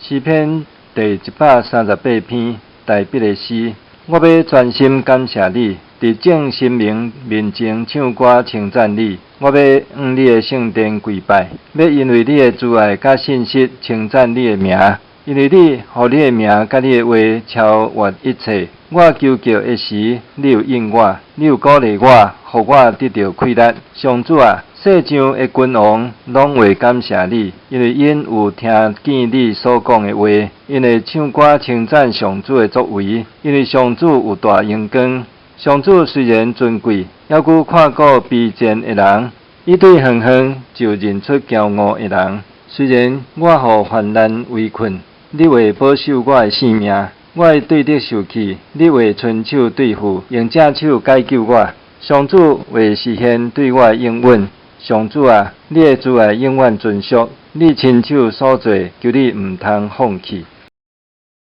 詩篇第138篇，大衛的詩。我欲專心感謝你，佇眾神明面前唱歌稱讚你。我欲向你的聖殿跪拜，欲因為你的慈愛佮信實稱讚你的名，因為你予你的名佮你的話超越一切。我求告的時，你有應我，你有鼓勵我，予我得著氣力。上主啊，世上的君王攏會感謝你，因為𪜶有聽見你所講的話，𪜶會唱歌稱讚上主的作為，因為上主有大榮光。上主雖然尊貴，猶閣看顧卑賤的人，伊對遠遠就認出驕傲的人。雖然我予患難圍困，你會保守我的性命。我會對敵受氣，你會伸手對付，用正手解救我。上主會實現對我的應允。上主啊，你的慈愛永遠存續，你親手所做，求你毋通放棄。